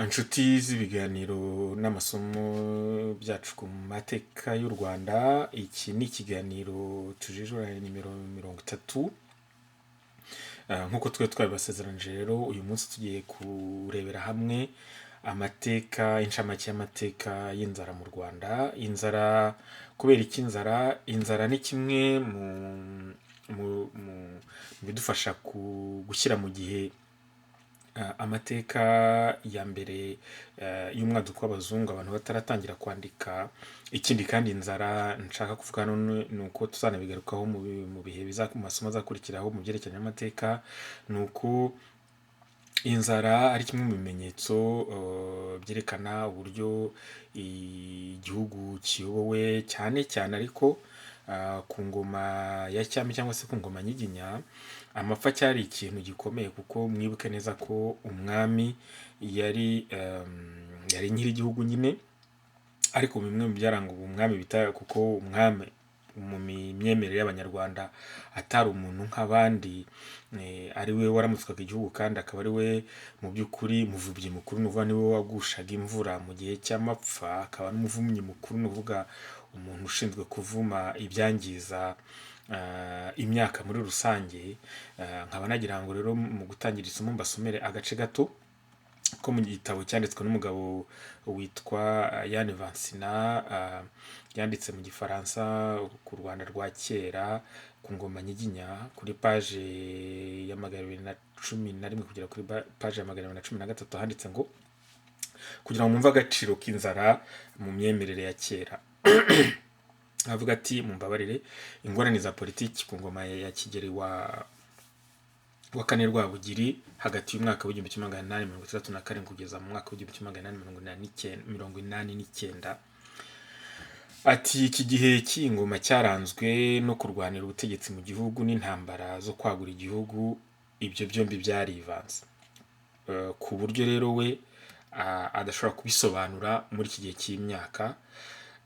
Inshuti z'ibiganiro n'amasomo byacu ku mateka y'u Rwanda, iki ni ikiganiro tujijura nimero 30. Nk'uko twari twabibasezeranije rero, uyu munsi tugiye kurebera hamwe amateka, inshamake y'amateka y'inzara mu Rwanda. Inzara, kubera iki inzara? Inzara ni kimwe mu bidufasha gushyira mu gihe amateka ya mbere y'umwaduko w'abazungu, abantu bataratangira kwandika. Ikindi kandi inzara nshaka kuvuga hano ni uko tuzanabigarukaho mu bihe mu masomo azakurikiraho mu byerekeranye n'amateka, ni uko inzara ari kimwe mu bimenyetso byerekana uburyo igihugu kiyobowe, cyane cyane ariko ku ngoma ya cyami cyangwa se ku ngoma nyiginya. Amapfa cyari ikintu gikomeye, kuko mwibuke neza ko umwami yari nyir'igihugu nyine, ariko bimwe mu byaranga umwami bita, kuko umwami mu myemerere y'Abanyarwanda atari umuntu nk'abandi, ari we waramutswaga igihugu kandi akaba ari we mu by'ukuri muvubyi mukuru, ni ukuvuga niwe wagushaga imvura mu gihe cy'amapfa, akaba n'umuvumyi mukuru, ni ukuvuga umuntu ushinzwe kuvuma ibyangiza imyaka muri rusange. Nkaba nagira ngo rero mu gutangira isomo mbasomere agace gato ko mu gitabo cyanditswe n'umugabo witwa Yann Vansina, yanditse mu Gifaransa ku Rwanda rwa kera ku ngoma nyiginya, kuri paje ya 211 kugera kuri paje ya 213, handitse ngo kugira ngo mwumve agaciro k'inzara mu myemerere ya kera. Avuga ati, mumbabarire, ingorane za politiki ku ngoma ya Kigeli wa kane Rwabugiri hagati y'umwaka w'1867 kugeza mu mwaka w'1889. Ati iki gihe cy'ingoma cyaranzwe no kurwanira ubutegetsi mu gihugu n'intambara zo kwagura igihugu, ibyo byombi byarivanze, ku buryo rero we adashobora kubisobanura muri iki gihe cy'imyaka.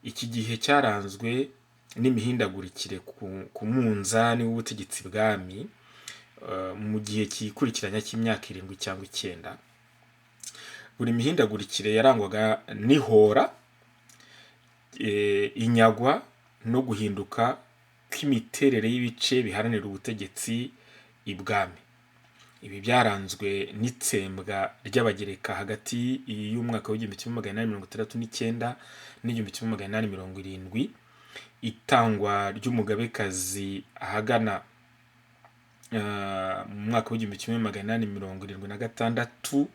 Iki gihe cyaranzwe n'imihindagurikire ku munzani w'ubutegetsi bwami, mu gihe cyikurikiranya cy'imyaka 7 cyangwa 9. Buri mihindagurikire yarangwaga n'ihora, inyagwa no guhinduka kw'imiterere y'ibice biharanira ubutegetsi ibwami. Ibi byaranzwe n'itsembwa ry'Abagereka hagati y'umwaka w'1869 n'1870, itangwa ry'umugabekazi ahagana mu mwaka w'1876,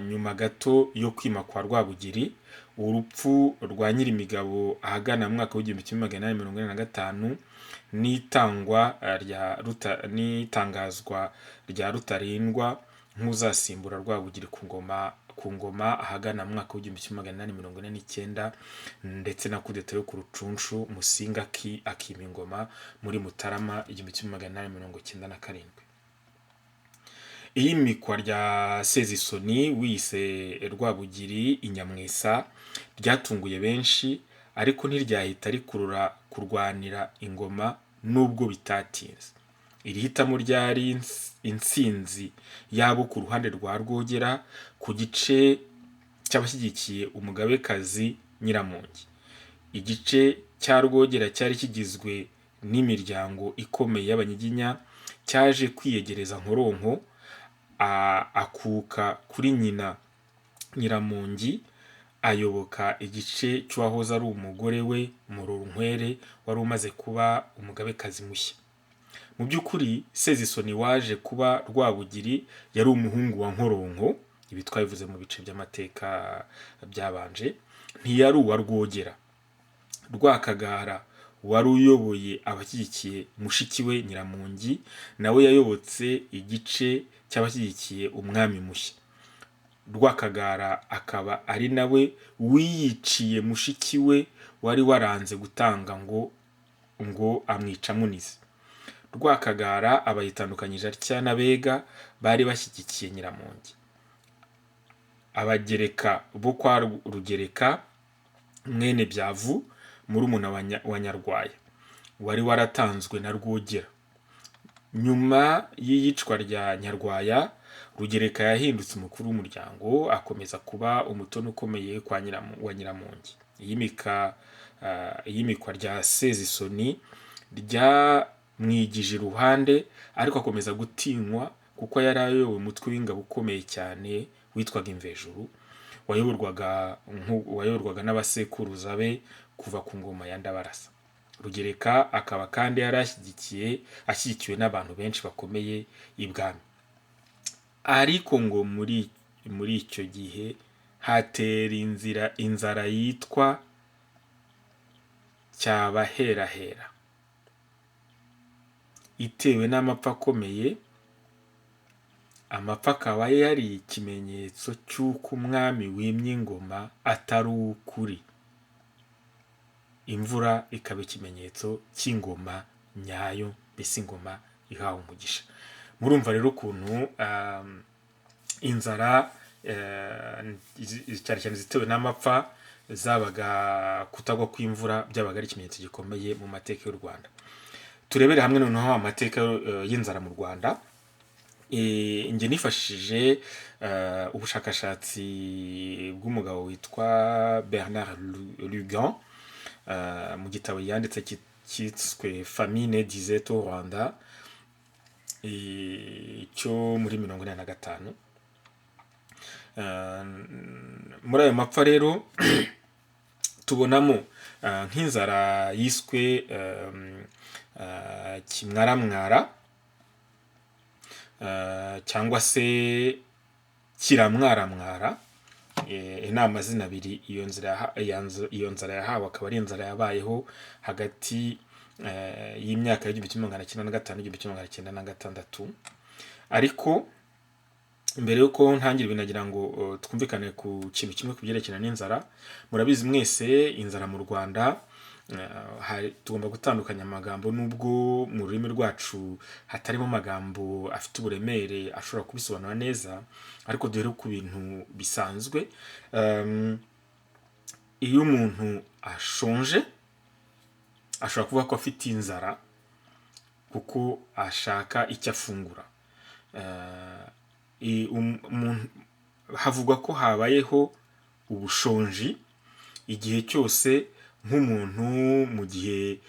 nyuma gato yo kwima kwa Rwabugiri, urupfu rwa Nyirimigabo ahagana mu mwaka w'1845, n'itangwa rya Ruta, n'itangazwa rya Rutarindwa nk'uzasimbura Rwabugiri ku ngoma ahagana mu mwaka w'1849, ndetse na kudeta yo ku Rucunshu, Musinga akima ingoma muri Mutarama 1897. Iyimikwa rya Sezisoni wiyise Rwabugiri i Nyamwesa ryatunguye benshi, ariko ntiryahita rikurura kurwanira ingoma nubwo bitatinze. Iri hitamo ryari intsinzi yabo ku ruhande rwa Rwogera ku gice cy'abashyigikiye umugabekazi Nyiramongi. Igice cya Rwogera cyari kigizwe n'imiryango ikomeye y'Abanyiginya cyaje kwiyegereza Nkoronko, akuka kuri nyina Nyiramongi, ayoboka igice cy'uwahoze ari umugore we Murorunkwere wari umaze kuba umugabekazi mushya. Mu by'ukuri Sezisoni waje kuba Rwabugiri yari umuhungu wa Nkoronko, ibi twabivuze mu bice by'amateka byabanje, ntiyari uwa Rwogera. Rwakagara wari uyoboye abashyigikiye mushiki we Nyiramongi nawe yayobotse igice cy'abashyigikiye umwami mushya. Rwakagara akaba ari nawe wiyiciye mushiki we wari waranze gutanga ngo amwica amunize. Rwakagara aba yitandukanyije atya n'Abega bari bashyigikiye Nyiramongi. Abagereka bo kwa Rugereka mwene Byavu murumuna wa Nyarwaya wari waratanzwe na Rwogera. Nyuma y'iyicwa rya Nyarwaya, Rugereka yahindutse umukuru w'umuryango, akomeza kuba umutoni ukomeye kwa wa Nyiramongi. Iyimikwa rya Sezisoni ryamwigije iruhande, ariko akomeza gutinywa kuko yari ayoboye umutwe w'ingabo ukomeye cyane witwaga Imvejuru, wayoborwaga n'abasekuruza be kuva ku ngoma ya Ndabarasa. Rugereka akaba kandi yari ashyigikiwe n'abantu benshi bakomeye ibwami. Ariko ngo muri icyo gihe hatera inzara yitwa Cyabaherahera, itewe n'amapfa akomeye. Amapfa akaba yari ikimenyetso cy'uko umwami wimye ingoma atari uw'ukuri, imvura ikaba ikimenyetso cy'ingoma nyayo, mbese ingoma ihawe umugisha. Murumva rero ukuntu inzara cyane cyane zitewe n'amapfa zabaga, kutagwa kw'imvura byabaga ari ikimenyetso gikomeye mu mateka y'u Rwanda. Turebere hamwe noneho amateka y'inzara mu Rwanda. Njye nifashishije ubushakashatsi bw'umugabo witwa Bernard Lugan mu gitabo yanditse cyiswe Famine disette au Rwanda, cyo muri 85. Muri ayo mapfa rero tubonamo nk'inzara yiswe kimwaramwara cyangwa se kiramwaramwara. Ni amazina abiri iyo nzara yahawe, akaba ari inzara yabayeho hagati y'imyaka y'1905 n'1906. Ariko mbere y'uko ntangira ibintu, nagira ngo twumvikane ku kintu kimwe ku byerekeranye n'inzara. Murabizi mwese inzara mu Rwanda, tugomba gutandukanya amagambo, nubwo mu rurimi rwacu hatarimo amagambo afite uburemere ashobora kubisobanura neza, ariko duhere ku bintu bisanzwe. Iyo umuntu ashonje ashobora kuvuga ko afite inzara kuko ashaka icyo afungura. Havugwa ko habayeho ubushonji igihe cyose nk'umuntu mu gihe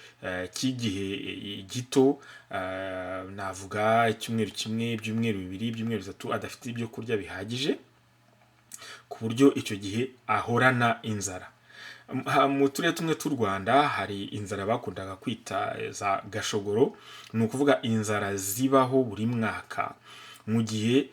cy'igihe gito, navuga icyumweru kimwe, ibyumweru bibiri, ibyumweru bitatu, adafite ibyo kurya bihagije, ku buryo icyo gihe ahorana inzara. Mu turere tumwe tw'u Rwanda hari inzara bakundaga kwita za gashogoro, ni ukuvuga inzara zibaho buri mwaka mu gihe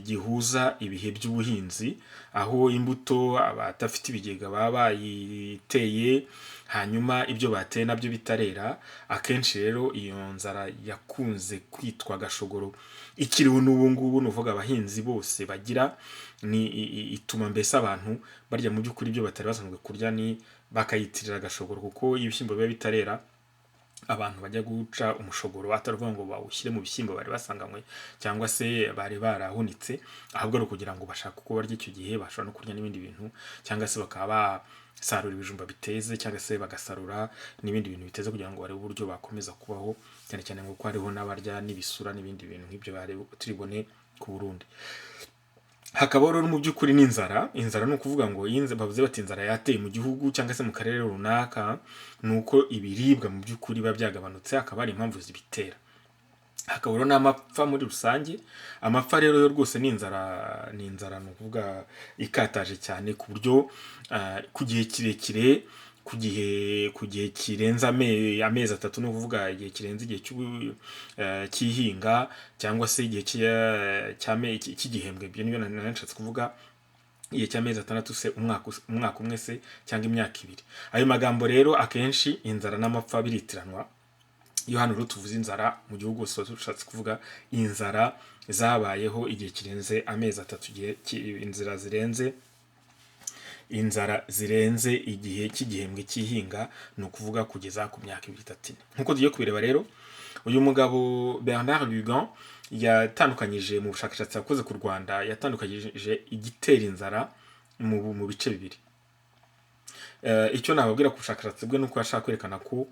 gihuza ibihe by'ubuhinzi, aho imbuto abadafite ibigega baba bayiteye, hanyuma ibyo bateye nabyo bitarera. Akenshi rero iyo nzara yakunze kwitwa gashogoro ikiriho n'ubu ngubu, ni ukuvuga abahinzi bose bagira ni ituma mbese abantu barya mu by'ukuri ibyo batari basanzwe kurya, ni bakayitirira gashogoro kuko iyo ibishyimbo biba bitarera abantu bajya guca umushogoro, atari ukuvuga ngo bawushyire mu bishyimbo bari basanganywe cyangwa se bari barahunitse, ahubwo ari ukugira ngo bashake uko barya icyo gihe. Bashobora no kurya n'ibindi bintu, cyangwa se bakaba basarura ibijumba biteze, cyangwa se bagasarura n'ibindi bintu biteze, kugira ngo barebe uburyo bakomeza kubaho, cyane cyane ngo ko hariho n'abarya n'ibisura n'ibindi bintu nk'ibyo bari turibone ku Burundi. Hakaba rero mu by'ukuri n'inzara. Inzara ni ukuvuga ngo iyo bavuze bati inzara yateye mu gihugu cyangwa se mu karere runaka, ni uko ibiribwa mu by'ukuri biba byagabanutse, hakaba hari impamvu zibitera. Hakaba rero n'amapfa muri rusange. Amapfa rero yo rwose ni inzara, ni inzara ni ukuvuga ikataje cyane, ku buryo ku gihe kirekire, ku gihe kirenze amezi 3, ni ukuvuga igihe kirenze igihe cy'ihinga cyangwa se igihe cy'igihembwe. Ibyo nibyo nari nshatse kuvuga, igihe cy'amezi 6 se, umwaka umwe se, cyangwa imyaka 2. Ayo magambo rero akenshi inzara n'amapfa biritiranwa. Iyo hano rero tuvuze inzara mu gihugu hose, tuba dushatse kuvuga inzara zabayeho igihe kirenze amezi 3, inzira zirenze inzara zirenze igihe cy'igihembwe cy'ihinga, ni ukuvuga kugeza ku myaka 2, 3, 4, nk'uko tugiye kubireba. Rero uyu mugabo Bernard Lugan yatandukanyije mu bushakashatsi yakoze ku Rwanda, yatandukanyije igitera inzara mu bice bibiri. Icyo nababwira ku bushakashatsi bwe ni uko yashaka kwerekana ko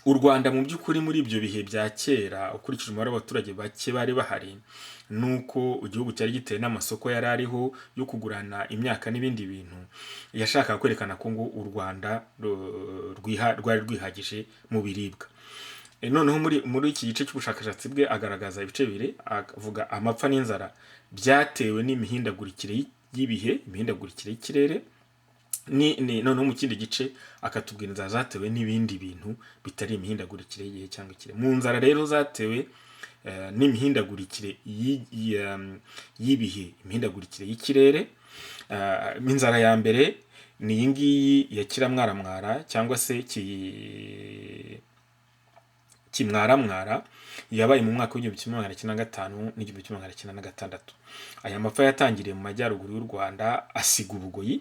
U Rwanda mu by'ukuri muri ibyo bihe bya kera, ukurikije umubare w'abaturage bake bari bahari, nuko igihugu cyari gitewe n'amasoko yari ariho yo kugurana imyaka n'ibindi bintu, yashakaga kwerekana ko ngo u Rwanda rwari rwihagije mu biribwa. Noneho muri iki gice cy'ubushakashatsi bwe agaragaza ibice bibiri, avuga amapfa n'inzara byatewe n'imihindagurikire y'ibihe, imihindagurikire y'ikirere, noneho mu kindi gice akatubwira inzara zatewe n'ibindi bintu bitari imihindagurikire y'igihe cyangwa ikirere. Mu nzara rero zatewe n'imihindagurikire y'ibihe, imihindagurikire y'ikirere, inzara ya mbere ni iyi ngiyi ya kiramwaramwara cyangwa se kimwaramwara, yabaye mu mwaka w'1905 n'1906. Aya mapfa yatangiriye mu majyaruguru y'u Rwanda asiga ubugoyi,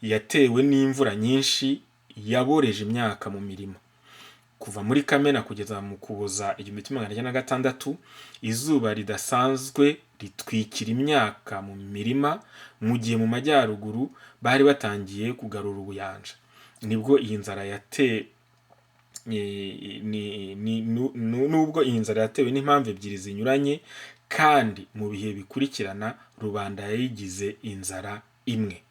yatewe n'imvura nyinshi yaboreje imyaka mu mirima. Kuva muri Kamena kugeza mu Kuboza 1906, izuba ridasanzwe ritwikira imyaka mu mirima, mu gihe mu majyaruguru bari batangiye kugarura ubuyanja. Nibwo iyi nzara yate ni, ni, ni, nu- nu- nubwo iyi nzara yatewe n'impamvu ebyiri zinyuranye kandi mu bihe bikurikirana, rubanda yayigize inzara imwe.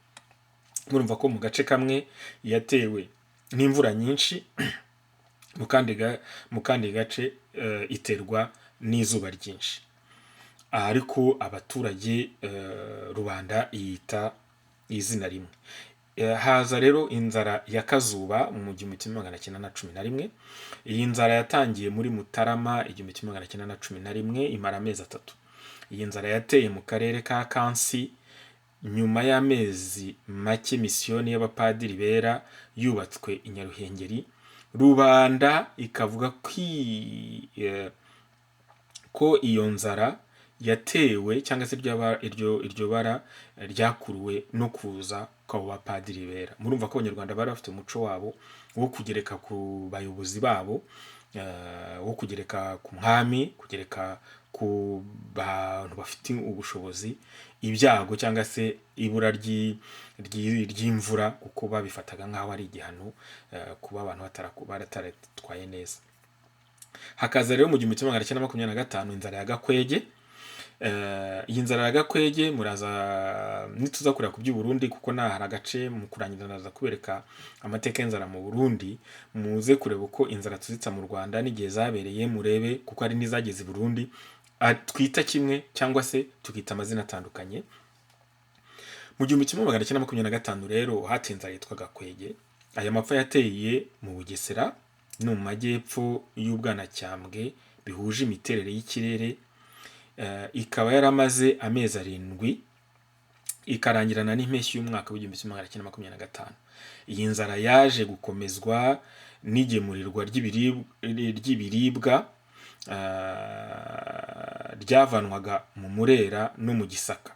Murumva ko mu gace kamwe yatewe n'imvura nyinshi, mu kandi gace iterwa n'izuba ryinshi, ariko abaturage, rubanda iyita izina rimwe. Haza rero inzara ya Kazuba mu 1911. Iyi nzara yatangiye muri Mutarama 1911, imara amezi 3. Iyi nzara yateye mu karere ka Kansi nyuma y'amezi make misiyoni y'abapadiri bera yubatswe i Nyaruhengeri, rubanda ikavuga ko iyo nzara yatewe cyangwa se iryo bara ryakuruwe no kuza kw'abo bapadiri bera. Murumva ko Abanyarwanda bari bafite umuco wabo wo kugereka ku bayobozi babo, wo kugereka ku mwami, kugereka ku bantu bafite ubushobozi ibyago cyangwa se ibura ry'imvura, kuko babifataga nk'aho ari igihano kuba abantu bataratwaye neza. Hakaza rero mu 1925 inzara ya Gakwege. Iyi nzara ya Gakwege muraza nituza kureba ku by'u Burundi, kuko nta hari agace mu kurangiza ndaza kubereka amateka y'inzara mu Burundi, muze kureba uko inzara tuzitsa mu Rwanda n'igihe zabereye, murebe kuko hari n'izageze i Burundi twita kimwe cyangwa se tukita amazina atandukanye. Mu 1925 rero hateye inzara yitwa Gakwege. Aya mapfa yateye mu Bugesera no mu majyepfo y'Ubwanacyambwe bihuje imiterere y'ikirere, ikaba yaramaze amezi 7, ikarangirana n'impeshyi y'umwaka w'1925. Iyi nzara yaje gukomezwa n'igemurirwa ry'ibiribwa ryavanwaga mu Murera no mu Gisaka.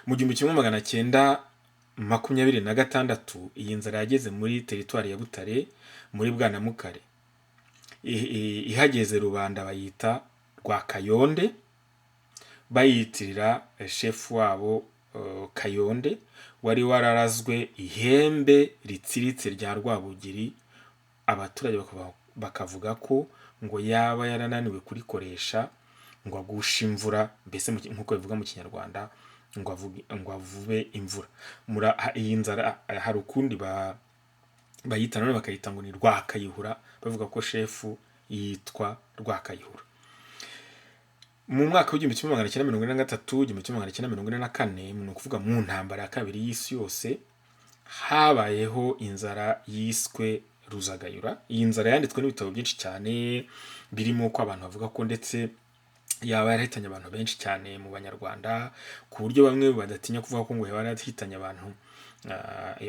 Mu 1926 iyi nzara yageze muri teritwari ya Butare muri Bwanamukari. Ihageze rubanda bayita Rwakayonde, bayitirira shefu wabo Kayonde wari wararazwe ihembe ritsiritse rya Rwabugiri, abaturage bakavuga ko ngo yaba yarananiwe kurikoresha ngo agushe imvura, mbese nk'uko bivuga mu Kinyarwanda ngo avube imvura. Iyi nzara hari ukundi bayita none, bakayita ngo ni Rwakayihura, bavuga ko shefu yitwa Rwakayihura. Mu mwaka w'1943, 1944, ni ukuvuga mu ntambara ya kabiri y'isi yose, habayeho inzara yiswe Ruzagayura. Iyi nzara yanditswe n'ibitabo byinshi cyane, birimo ko abantu bavuga ko ndetse yaba yarahitanye abantu benshi cyane mu Banyarwanda, ku buryo bamwe badatinya kuvuga ko ngo yaba yarahitanye abantu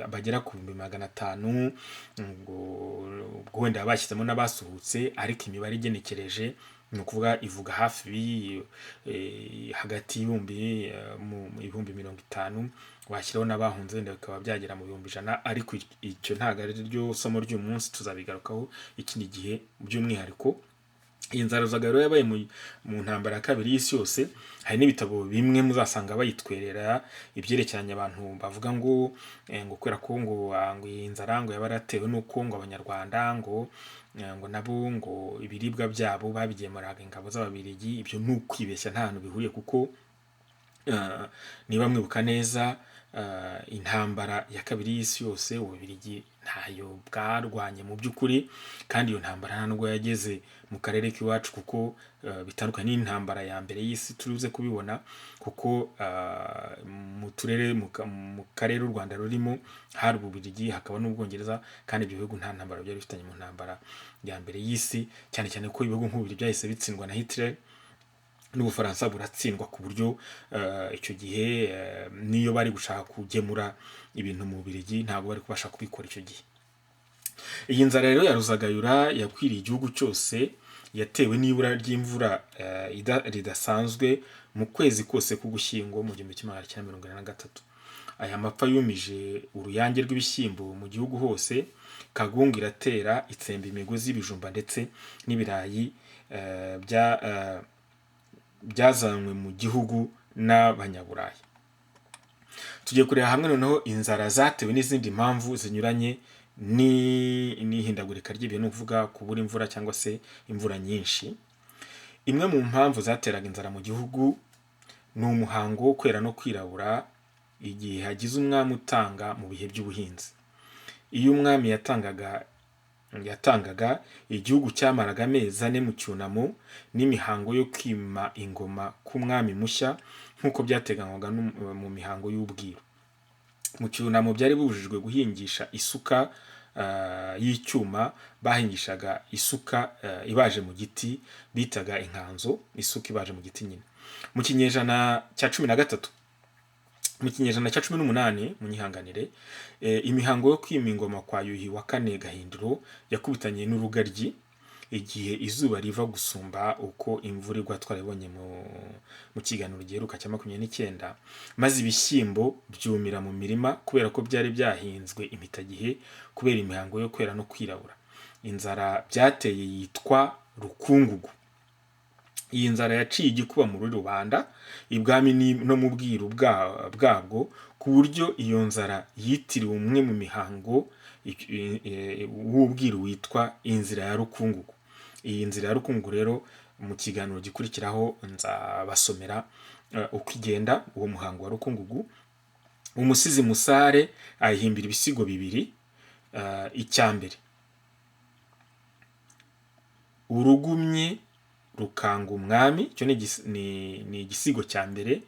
bagera ku 500,000, ngo ubwo wenda bashyizemo n'abasuhutse, ariko imibare igenekereje ni ukuvuga ivuga hafi hagati y'ibihumbi mu 50,000, washyiraho n'abahunze wenda bikaba byagera mu 100,000, ariko icyo ntabwo ari ryo somo ry'uyu munsi, tuzabigarukaho ikindi gihe by'umwihariko. Iyi nzara Ruzagayura yabaye mu ntambara ya kabiri y'isi yose. Hari n'ibitabo bimwe muzasanga bayitwerera ibyerekeranye, abantu bavuga ngo ngo kubera ko ngo ngo iyi nzara ngo yaba yaratewe n'uko ngo Abanyarwanda ngo ngo nabo ngo ibiribwa byabo babigemuraga ingabo z'Ababiligi. Ibyo ni ukwibeshya, nta hantu bihuriye, kuko niba mwibuka neza, intambara ya kabiri y'isi yose Ububiligi ntayo bwarwanye mu by'ukuri, kandi iyo ntambara nta nubwo yageze mu karere k'iwacu, kuko bitandukanye n'intambara ya mbere y'isi, turibuze kubibona, kuko mu turere mu karere u Rwanda rurimo hari Ububiligi hakaba n'Ubwongereza, kandi ibyo bihugu nta ntambara byari bifitanye mu ntambara ya mbere y'isi, cyane cyane ko ibihugu nk'Ububiligi byahise bitsindwa na Hitler n'Ubufaransa buratsindwa, ku buryo icyo gihe n'iyo bari gushaka kugemura ibintu mu Bubiligi ntabwo bari kubasha kubikora icyo gihe. Iyi nzara rero ya Ruzagayura yakwiriye igihugu cyose, yatewe n'ibura ry'imvura ridasanzwe mu kwezi kose k'Ugushyingo mu 1943. Aya mapfa yumije uruyange rw'ibishyimbo mu gihugu hose, kagungu iratera itsemba imigozi y'ibijumba ndetse n'ibirayi byazanywe mu gihugu n'Abanyaburayi. Tugiye kureba hamwe noneho inzara zatewe n'izindi mpamvu zinyuranye n'ihindagurika ry'ibihe, ni ukuvuga kubura imvura cyangwa se imvura nyinshi. Imwe mu mpamvu zateraga inzara mu gihugu ni umuhango wo kwera no kwirabura igihe hagize umwami utanga mu bihe by'ubuhinzi. Iyo umwami yatangaga, igihugu cyamaraga amezi 4 mu cyunamo n'imihango yo kwima ingoma k'umwami mushya nk'uko byateganywaga mu mihango y'ubwiru. Mu cyunamo byari bibujijwe guhingisha isuka y'icyuma, bahingishaga isuka ibaje mu giti bitaga inkanzo, isuka ibaje mu giti nyine. Mu kinyejana cya 13, mu kinyejana cya 18, munyihanganire, imihango yo kwima ingoma kwa Yuhi wa kane Gahindiro yakubitanye n'urugaryi, igihe izuba riva gusumba uko imvura igwa, twarabibonye mu kiganiro giheruka cya 29, maze ibishyimbo byumira mu mirima kubera ko byari byahinzwe impitagihe kubera imihango yo kwera no kwirabura. Inzara byateye yitwa rukungugu. Iyi nzara yaciye igikuba muri rubanda, ibwami no mu bwiru bwabwo, ku buryo iyo nzara yitiriwe umwe mu mihango w'ubwiru witwa inzira ya rukungugu. Iyi nzira ya rukungugu rero mu kiganiro gikurikiraho nzabasomera uko igenda uwo muhango wa rukungugu. Umusizi Musare ayihimbira ibisigo bibiri. Icya mbere, urugumye rukanga umwami, icyo ni igisigo cya mbere.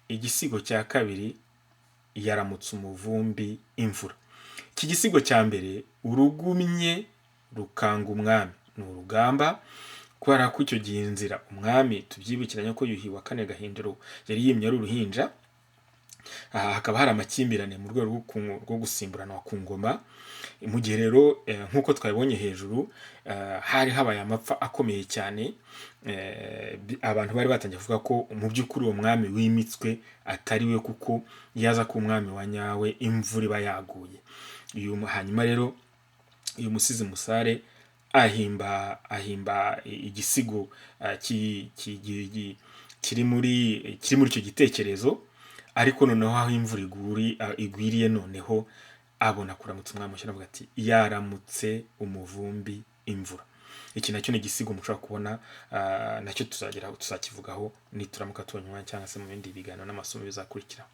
Igisigo cya kabiri, yaramutse umuvumbi imvura. Iki gisigo cya mbere, urugumye rukanga umwami, ni urugamba, kubera ko icyo gihe inzira umwami, tubyibukiranye ko Yuhi wa kane Gahindiro yari yimye ari uruhinja, aha hakaba hari amakimbirane mu rwego rwo gusimburanwa ku ngoma. Mu gihe rero nk'uko twabibonye hejuru, hari habaye amapfa akomeye cyane, abantu bari batangiye kuvuga ko mu by'ukuri uwo mwami wimitswe atari we, kuko iyo aza kuba umwami wa nyawe imvura iba yaguye. Hanyuma rero uyu musizi Musare ahimba igisigo kiri muri icyo gitekerezo, ariko noneho aho imvura igwiriye noneho abona kuramutsa umwami mushya, aravuga ati yaramutse umuvumbi imvura. Iki nacyo ni igisigo mushobora kubona, nacyo tuzakivugaho nituramuka tubonye umwanya cyangwa se mu bindi biganiro n'amasomo bizakurikira.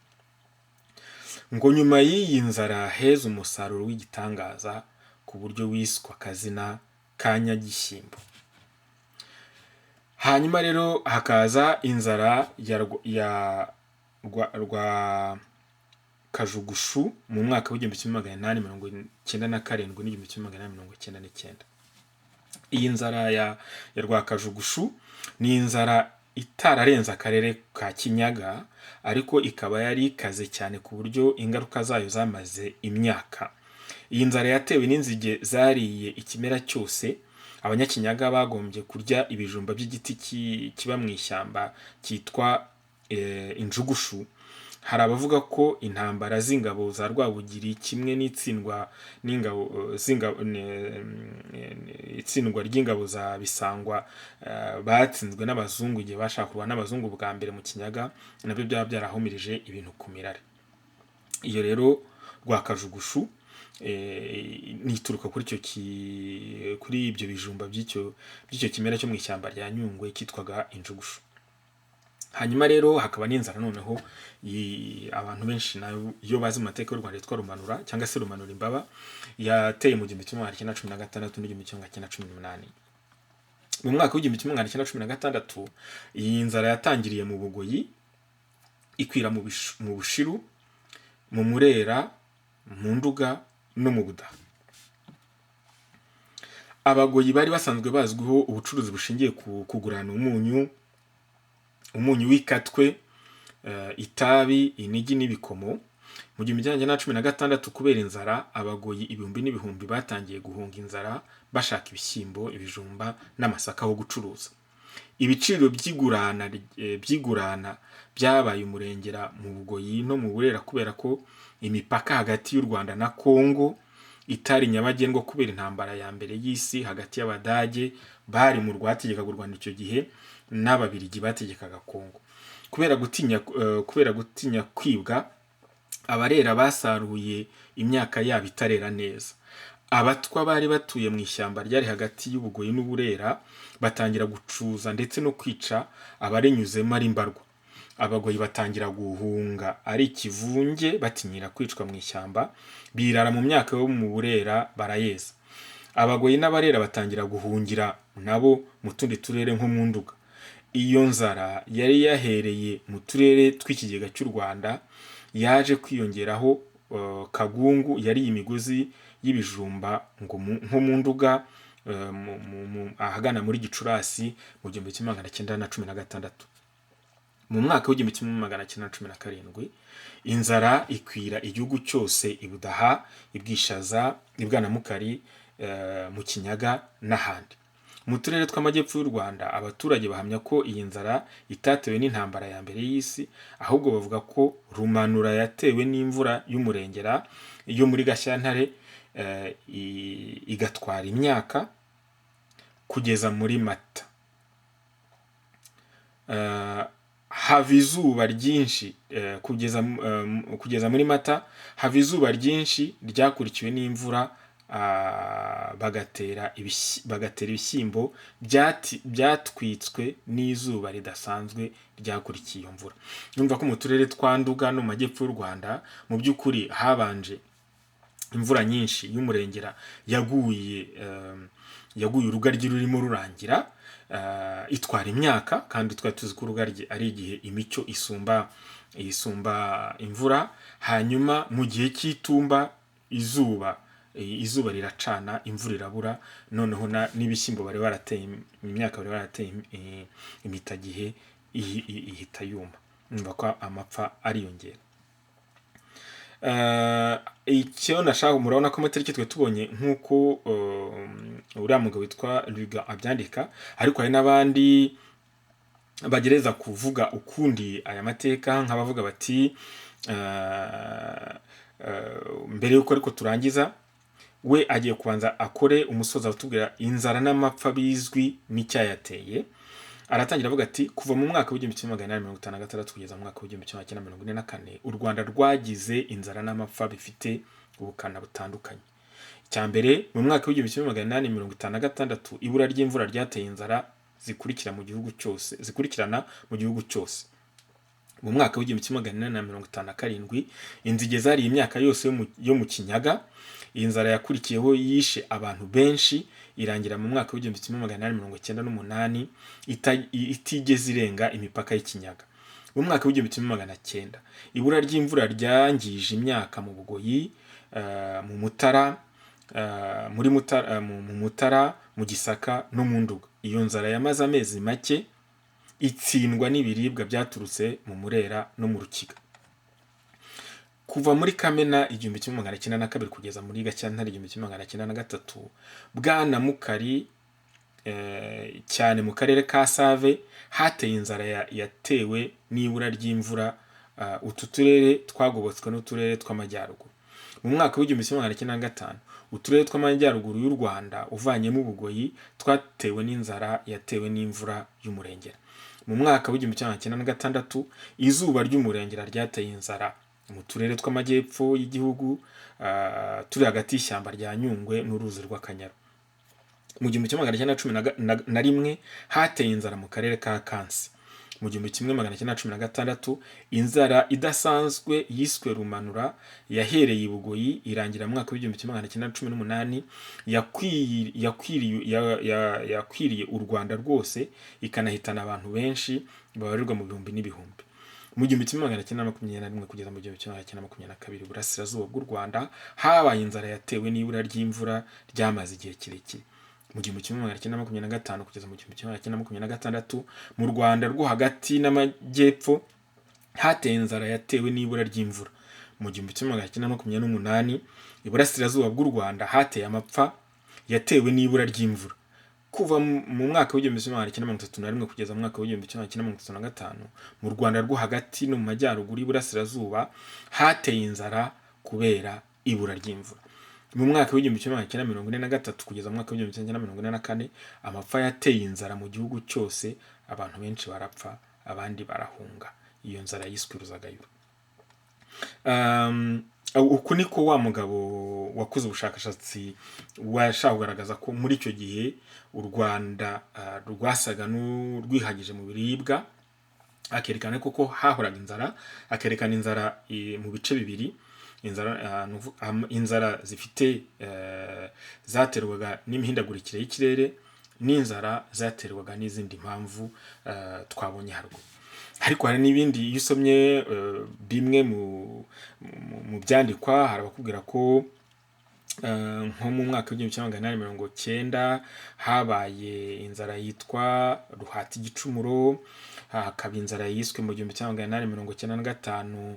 Ngo nyuma y'iyi nzara heza umusaruro w'igitangaza ku buryo wiswa akazina ka Nyagishyimbo. Hanyuma rero hakaza inzara ya rwa Kajugushu mu mwaka w'1897 n'1899. Iyi nzara ya Rwakajugushu ni inzara itararenze akarere ka Kinyaga, ariko ikaba yari ikaze cyane ku buryo ingaruka zayo zamaze imyaka. Iyi nzara yatewe n'inzige zariye ikimera cyose. Abanyakinyaga bagombye kurya ibijumba by'igiti kiba mu ishyamba cyitwa injugushu. Hari abavuga ko intambara z'ingabo za Rwabugiri kimwe n'itsindwa n'ingabo z'ingabo itsindwa ry'ingabo za Bisangwa, batsinzwe n'abazungu igihe bashaka kurwana n'abazungu bwa mbere mu Kinyaga, nabyo byaba byarahumirije ibintu ku mirare. Iyo rero Rwakajugushu nituruka kuri icyo kuri ibyo bijumba by'icyo kimera cyo mu ishyamba rya Nyungwe cyitwaga injugushu. Hanyuma rero hakaba n'inzara noneho abantu benshi nayo iyo bazi mu mateka y'u Rwanda yitwa Rumanura cyangwa se Rumanura Imbaba, yateye mu 1916 n'1918. Mu mwaka wa 1916 iyi nzara yatangiriye mu Bugoyi, ikwira mu Bushiru, mu Murera, mu Nduga no mu Budaha. Abagoyi bari basanzwe bazwiho ubucuruzi bushingiye ku kugurana umunyu w'ikatwe, itabi, inigi n'ibikomo. Mu 1916 kubera inzara, abagoyi ibihumbi n'ibihumbi batangiye guhunga inzara bashaka ibishyimbo, ibijumba n'amasaka ho gucuruza. Ibiciro by'igurana byabaye umurengera mu Bugoyi no mu Burera kubera ko imipaka hagati y'u Rwanda na Kongo itari nyabagendwa kubera intambara ya mbere y'isi hagati y'Abadage bari mu rwategekaga u Rwanda icyo gihe n'Ababirigi bategekaga Kongo. Kubera gutinya kwibwa, Abarera basaruye imyaka yabo itarera neza. Abatwa bari batuye mu ishyamba ryari hagati y'Ubugoyi n'Uburera batangira gucuza ndetse no kwica abarinyuzemo ari mbarwa. Abagoyi batangira guhunga ari ikivunge batinyira kwicwa mu ishyamba, birara mu myaka yo mu Burera barayeza. Abagoyi n'Abarera batangira guhungira nabo mu tundi turere nko mu Nduga. Iyo nzara yari yahereye mu turere tw'ikigega cy'u Rwanda yaje kwiyongeraho Kagungu yariye imigozi y'ibijumba ngo nko mu Nduga, ahagana muri Gicurasi mu 1916. Mu mwaka wa 1917 inzara ikwira igihugu cyose, i Budaha, i Bwishaza, i Bwanamukari, mu Kinyaga n'ahandi. Mu turere tw'amajyepfo y'u Rwanda abaturage bahamya ko iyi nzara itatewe n'intambara ya mbere y'isi, ahubwo bavuga ko Rumanura yatewe n'imvura y'umurengera yo muri Gashyantare, igatwara imyaka kugeza muri Mata. Hava izuba ryinshi, kugeza muri Mata hava izuba ryinshi ryakurikiwe n'imvura, bagatera ibishyimbo byatwitswe n'izuba ridasanzwe ryakurikiye iyo mvura. Numva ko mu turere twa Nduga no mu majyepfo y'u Rwanda mu by'ukuri habanje imvura nyinshi y'umurengera yaguye urugaryi rurimo rurangira, itwara imyaka, kandi twari tuzi ko urugaryi ari igihe imicyo isumba imvura. Hanyuma mu gihe cy'itumba izuba riracana, imvura irabura, noneho n'ibishyimbo bari barateye, imyaka bari barateye impitagihe ihita yuma. Numva ko amapfa ariyongera. Icyo nashaka, murabona ko amatariki twe tubonye nk'uko uriya mugabo witwa Luga abyandika, ariko hari n'abandi bagereza kuvuga ukundi aya mateka, nk'abavuga bati mbere y'uko ariko turangiza, we agiye kubanza akore umusozi atubwira inzara n'amapfa bizwi n'icyayateye. Aratangira avuga ati kuva mu mwaka wa 1856 kugeza mu mwaka wa 1944 u Rwanda rwagize inzara n'amapfa bifite ubukana butandukanye. Icya mbere, mu mwaka wa 1856 ibura ry'imvura ryateye inzara zikurikira mu gihugu cyose, zikurikirana mu gihugu cyose. Mu mwaka wa 1857 inzige zariye imyaka yose yo mu Kinyaga. Iyi nzara yakurikiyeho yishe abantu benshi, irangira mu mwaka wa 1898 itigeze irenga imipaka y'Ikinyaga. Mu mwaka wa 1900 ibura ry'imvura ryangije imyaka mu Bugoyi, mu Mutara, muri Mutara, mu Mutara, mu Gisaka no mu Nduga. Iyo nzara yamaze amezi make, itsindwa n'ibiribwa byaturutse mu Murera no mu Rukiga. Kuva muri Kamena 1902 kugeza muri Gashyantare 1903, Bwana Mukari, cyane mu karere ka Save hateye inzara yatewe n'ibura ry'imvura. Utu turere twagobotswe n'uturere tw'amajyaruguru. Mu mwaka w'1905, uturere tw'amajyaruguru y'u Rwanda, uvanyemo Ubugoyi, twatewe n'inzara yatewe n'imvura y'umurengera. Mu mwaka w'1906, izuba ry'umurengera ryateye inzara mu turere tw'amajyepfo y'igihugu, turi hagati y'ishyamba rya Nyungwe n'uruzi rw'Akanyaru. Mu 1911 hateye inzara mu karere ka Kansi. Mu 1916, inzara idasanzwe yiswe Rumanura yahereye i Bugoyi irangira mu mwaka w'1918, yakwiriye u Rwanda rwose, ikanahitana abantu benshi babarirwa mu bihumbi n'ibihumbi. Mu 1921 kugeza mu 1922, iburasirazuba bw'u Rwanda habaye inzara yatewe n'ibura ry'imvura ryamaze igihe kirekire. Mu 1925 kugeza mu 1926, mu Rwanda rwo hagati n'amajyepfo hateye inzara yatewe n'ibura ry'imvura. Mu 1928, iburasirazuba bw'u Rwanda hateye amapfa yatewe n'ibura ry'imvura. Kuva mu mwaka w'1931 kugeza mu mwaka w'1935, mu Rwanda rwo hagati no mu majyaruguru y'iburasirazuba hateye inzara kubera ibura ry'imvura. Mu mwaka w'1943 kugeza mu mwaka w'1944, amapfa yateye inzara mu gihugu cyose, abantu benshi barapfa, abandi barahunga. Iyo nzara yiswe Ruzagayura. Uku niko wa mugabo wakoze ubushakashatsi washaka kugaragaza ko muri icyo gihe u Rwanda rwasaga n'urwihagije mu biribwa, akerekana koko hahoraga inzara, akerekana inzara mu bice bibiri: inzara, inzara zifite zaterwaga n'imihindagurikire y'ikirere, n'inzara zaterwaga n'izindi mpamvu twabonye haruguru. Ariko hari n'ibindi, iyo usomye bimwe mu byandikwa, hari abakubwira ko nko mu mwaka w'1890 habaye inzara yitwa Ruhata Igicumuro, hakaba inzara yiswe mu 1895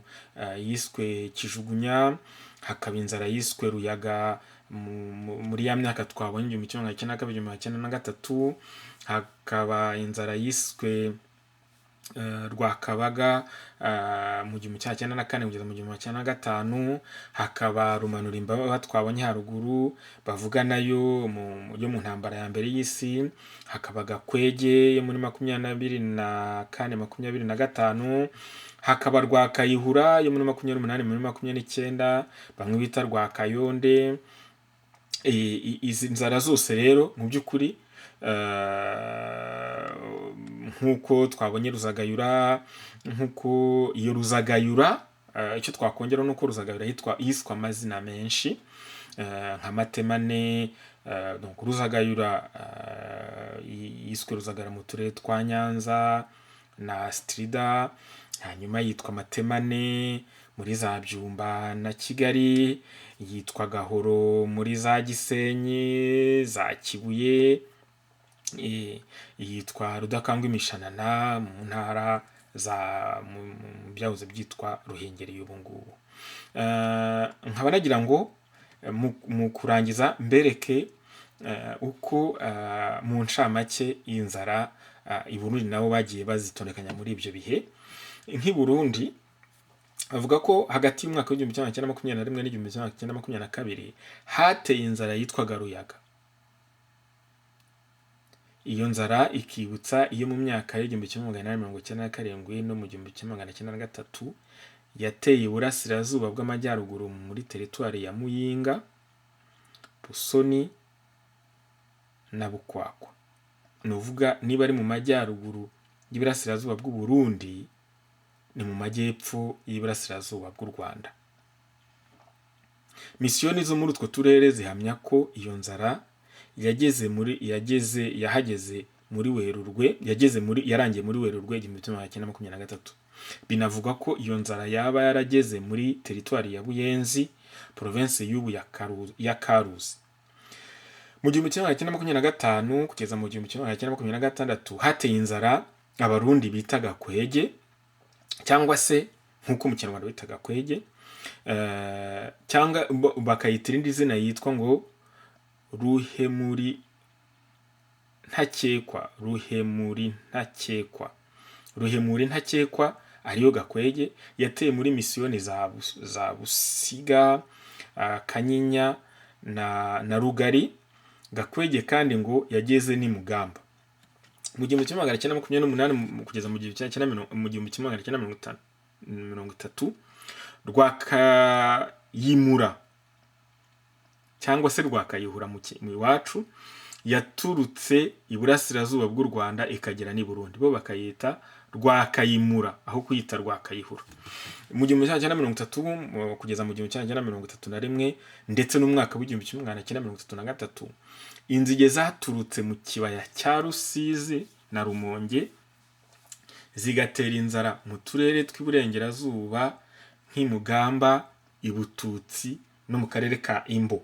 yiswe Kijugunya, hakaba inzara yiswe Ruyaga muri ya myaka twabonye, 1902, 1903, hakaba inzara yiswe Rwakabaga mu 1994 kugeza mu 1905, hakaba Rumanura Imbaba twabonye haruguru bavuga nayo yo mu ntambara ya mbere y'isi, hakaba Gakwege yo muri 24, 25, hakaba Rwakayihura yo muri 28, muri 29, bamwe bita Rwakayonde. Izi nzara zose rero, mu by'ukuri, nk'uko twabonye Ruzagayura, nk'uko iyo Ruzagayura, icyo twakongera ni uko Ruzagayura yiswe amazina menshi, nka Matemane. Donc Ruzagayura yiswe Ruzagayura mu turere twa Nyanza na Strida, hanyuma yitwa Matemane muri za Byumba na Kigali, yitwa Gahoro muri za Gisenyi, za Kibuye, yitwa Rudakangwa Imishanana mu ntara za mu byahoze byitwa Ruhengeri y'ubu ngubu. Nkaba nagira ngo mu kurangiza mbereke uko mu ncamake y'inzara i Burundi nabo bagiye bazitondekanya muri ibyo bihe. Nk'i Burundi avuga ko hagati y'umwaka w'1921 n'1922 hateye inzara yitwaga Ruyaga. Iyo nzara ikibutsa iyo mu myaka y'1897 no mu 1903 yateye iburasirazuba bw'amajyaruguru muri teritwari ya Muyinga, Busoni na Bukwakwa. Ni uvuga niba ari mu majyaruguru y'iburasirazuba bw'u Burundi, ni mu majyepfo y'iburasirazuba bw'u Rwanda. Misiyoni zo muri utwo turere zihamya ko iyo nzara yageze muri yageze yahageze muri Werurwe, yageze muri yarangiye muri Werurwe 1923. Binavugwa ko iyo nzara yaba yarageze muri teritwari ya Buyenzi, province y'ubu ya Karuzi. Mu 1925 kugeza mu 1926 hateye inzara Abarundi bita Gakwege, cyangwa se nk'uko mu Kinyarwanda bita Gakwege, cyangwa bakayita irindi zina yitwa ngo Ruhemuri Ntakekwa, Ruhemuri Ntakekwa, Ruhemuri Ntakekwa. ariyo Gakwege, yateye muri misiyoni za Busiga, Kanyinya na Rugari. Gakwege kandi ngo yageze n'i Mugamba mu 1928 kugeza mu 1950, Rwakayimura cyangwa se Rwakayihura mu iwacu, yaturutse iburasirazuba bw'u Rwanda ikagera n'i Burundi, bo bakayita Rwakayimura aho kuyita Rwakayihura. Mu 1930 kugeza mu 1931 ndetse n'umwaka w'1933, inzige zaturutse mu kibaya cya Rusizi na Rumonge zigatera inzara mu turere tw'iburengerazuba nk'i Mugamba, i Bututsi no mu karere ka Imbo.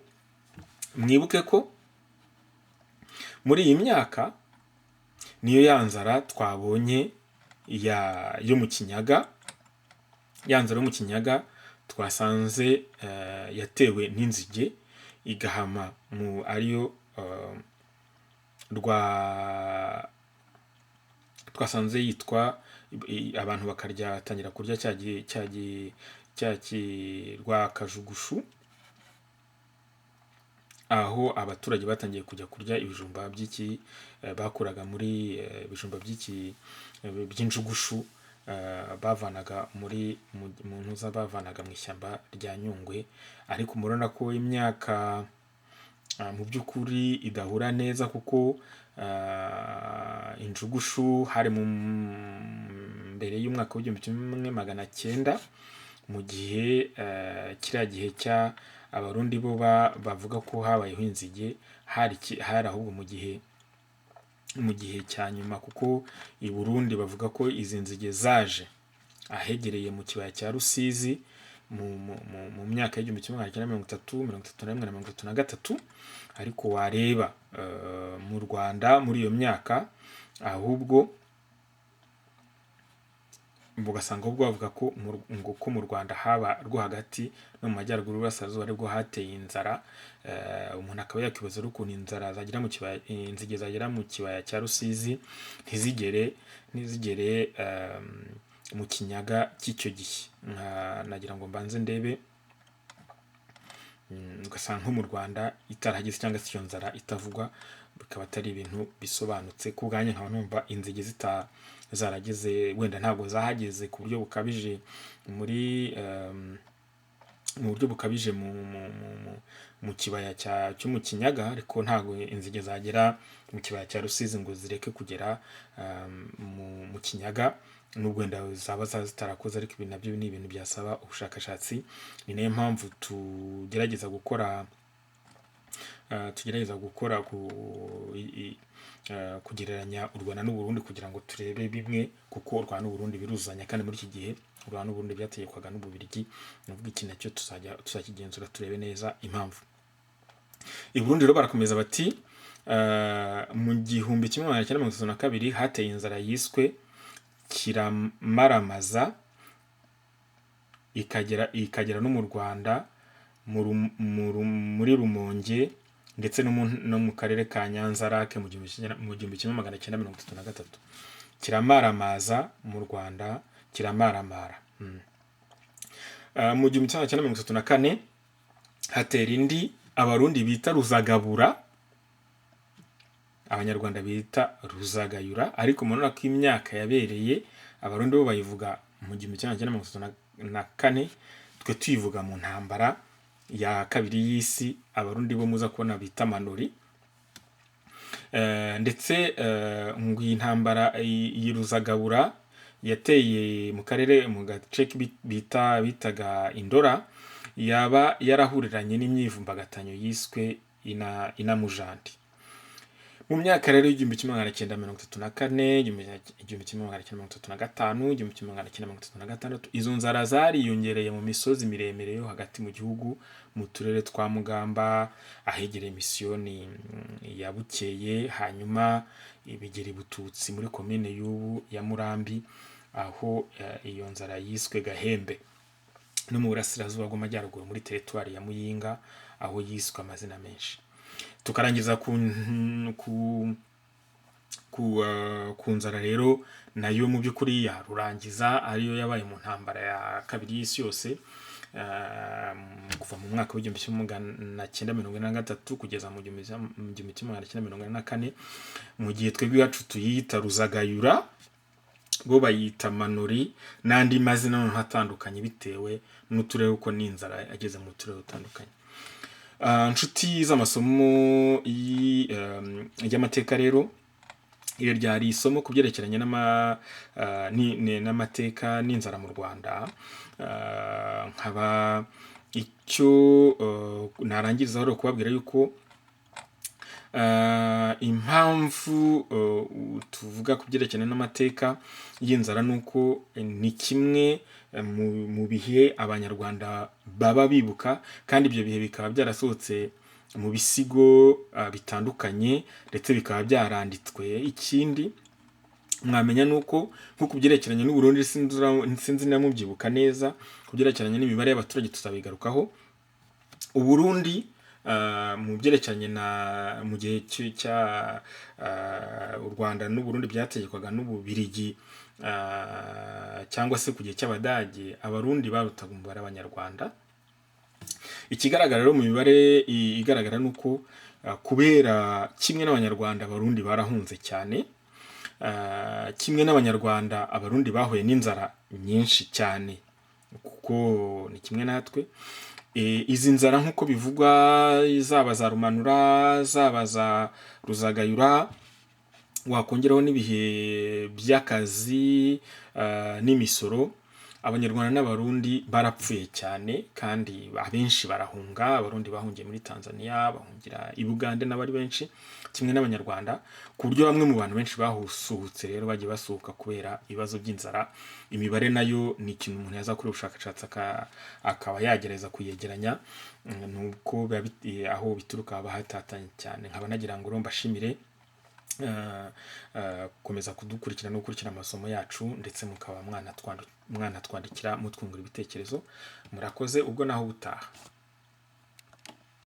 Mwibuke ko muri iyi myaka niyo ya nzara twabonye yo mu Kinyaga, ya nzara yo mu Kinyaga twasanze yatewe n'inzige igahama mu ariyo rwa twasanze yitwa abantu bakarya, batangira kurya cya rwakajugushu, aho abaturage batangiye kujya kurya ibijumba by'iki bakuraga muri ibijumba by'iki by'injugushu bavanaga muri mu ntuza, bavanaga mu ishyamba rya Nyungwe. Ariko murabona ko imyaka mu by'ukuri idahura neza, kuko injugushu hari mu mbere y'umwaka w'1900, mu gihe kiriya gihe cya Abarundi bo bavuga ko habayeho inzige, hari ahubwo mu gihe cya nyuma, kuko i Burundi bavuga ko izi nzige zaje ahegereye mu kibaya cya Rusizi mu myaka y'1930, 31 na 33. Ariko wareba mu Rwanda muri iyo myaka, ahubwo ugasanga ahubwo bavuga ko ngo ko mu Rwanda haba rwo hagati no mu majyaruguru y'uburasirazuba aribwo hateye inzara. Umuntu akaba yakwibaza ukuntu inzara zagera mu kibaya, inzige zagera mu kibaya cya Rusizi ntizigere mu Kinyaga cy'icyo gihe. Nagira ngo mbanze ndebe, ugasanga nko mu Rwanda itarahageze cyangwa se iyo nzara itavugwa, bikaba atari ibintu bisobanutse. Ku bwanjye nkaba numva inzige zarageze, wenda ntabwo zahageze ku buryo bukabije muri mu buryo bukabije mu kibaya cyo mu Kinyaga, ariko ntabwo inzige zagera mu kibaya cya Rusizi ngo zireke kugera mu Kinyaga, nubwo wenda zaba zitarakoze. Ariko ibi nabyo ni ibintu byasaba ubushakashatsi. Ni nayo mpamvu tugerageza gukora kugereranya u Rwanda n'u Burundi kugira ngo turebe bimwe, kuko u Rwanda n'u Burundi biruzanya, kandi muri iki gihe u Rwanda n'u Burundi byategekwaga n'Ububiligi. Ni ukuvuga iki nacyo tuzajya tuzakigenzura turebe neza impamvu. I Burundi rero barakomeza bati mu 1932 hateye inzara yiswe Kiramaramaza, ikagera no mu Rwanda muri Rumonge ndetse no mu karere ka Nyanza Lake mu 1933. Kiramaramaza mu Rwanda, kiramaramara. Mu 1934 hatera indi Abarundi bita Ruzagabura, Abanyarwanda bita Ruzagayura. Ariko murabona ko imyaka yabereye, Abarundi bo bayivuga mu 1934, twe tuyivuga mu ntambara ya kabiri y'isi, Abarundi bo muza kubona bita Manori. Ndetse ngo iyi ntambara iyi Ruzagabura yateye mu karere, mu gace bitaga Indora, yaba yarahuriranye n'imyivumbagatanyo yiswe Inamujandi. Mu myaka rero y'1934, 1935, 1936, izo nzara zariyongereye mu misozi miremire yo hagati mu gihugu, mu turere twa Mugamba ahegereye misiyoni ya Bukeye, hanyuma bigera i Bututsi muri komine y'ubu ya Murambi, aho iyo nzara yiswe Gahembe, no mu burasirazuba bw'amajyaruguru muri teritwari ya Muyinga, aho yiswe amazina menshi. Tukarangiza ku Ku nzara rero nayo mu by'ukuri yarurangiza, ariyo yabaye mu ntambara ya kabiri y'isi yose, kuva mu mwaka w'1943 kugeza mu 1944, mu gihe twebwe iwacu tuyita Ruzagayura, bo bayita Manori n'andi mazina noneho atandukanye bitewe n'uturere, kuko n'inzara yageze mu turere dutandukanye. Nshuti z'amasomo y'amateka rero, iri ryari isomo ku byerekeranye n'amateka n'inzara mu Rwanda. Nkaba icyo narangirizaho ari ukubabwira yuko impamvu tuvuga ku byerekeranye n'amateka y'inzara ni uko ni kimwe mu bihe Abanyarwanda baba bibuka, kandi ibyo bihe bikaba byarasohotse mu bisigo bitandukanye, ndetse bikaba byaranditswe. Ikindi mwamenya ni uko nko ku byerekeranye n'u Burundi, sinzi niba mubyibuka neza, ku byerekeranye n'imibare y'abaturage tuzabigarukaho. U Burundi mu byerekeranye na mu gihe cya u Rwanda n'u Burundi byategekwaga n'Ububirigi, cyangwa se ku gihe cy'Abadage, Abarundi barutaga umubare Abanyarwanda. Ikigaragara rero mu mibare igaragara ni uko kubera kimwe n'Abanyarwanda, Abarundi barahunze cyane. Kimwe n'Abanyarwanda, Abarundi bahuye n'inzara nyinshi cyane, kuko ni kimwe natwe. Izi nzara nk'uko bivugwa, zaba za Rumanura, zaba za Ruzagayura, wakongeraho n'ibihe by'akazi n'imisoro, Abanyarwanda n'Abarundi barapfuye cyane, kandi abenshi barahunga. Abarundi bahungiye muri Tanzania, bahungira i Bugande n'abari benshi kimwe n'Abanyarwanda, ku buryo bamwe mu bantu benshi bahasuhutse rero bagiye basuhuka kubera ibibazo by'inzara. Imibare nayo ni ikintu umuntu yazakora ubushakashatsi akaba yagerageza kuyegeranya, nuko biba aho bituruka haba hatatanye cyane. Nkaba nagira ngo rero mbashimire gukomeza kudukurikira no gukurikira amasomo yacu, ndetse mukaba mwanatwandikira mutwungura ibitekerezo. Murakoze, ubwo naho ubutaha.